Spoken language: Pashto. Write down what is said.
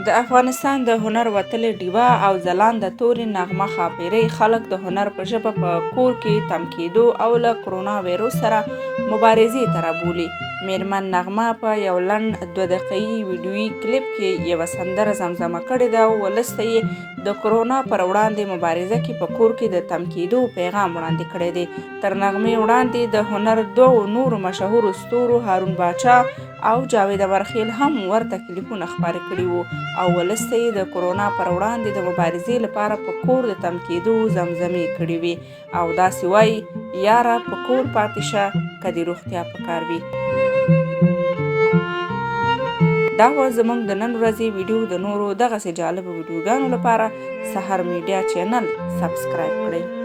د افغانستان د هنر وتلې ډیوه او ځلانده تورې نغمه ښاپېرۍ خلک د هنر په ژبه په کور کې تم کېدو او له کرونا ویروس سره مبارزې ته رابولي. میرمن نغمه په یو لنډ دوه دقیقي ویډیويي کلیپ کې یوه سندره زمزمه کړې ده او ولس ته یې د کرونا پر وړاندې مبارزه کې په کور کې د تم کېدو پیغام وړاندې کړی دی. تر نغمې وړاندې د هنر دوو نورو مشهورو ستورو هارون باچا او جاوید امرخیل هم ورته کلیپونه خپاره کړي وو او ولس ته یې د کرونا پر وړاندې د مبارزې لپاره په کور د تم کېدو زمزمې کړې وې او داسې وایي یاره په کور پاتې شه که دې روغتیا پکار وي. دا وه زموږ د نن ورځې ویډیو. د نورو دغسې جالبو ویډیوګانو لپاره سحر میډیا چینل سبسکرایب کړئ.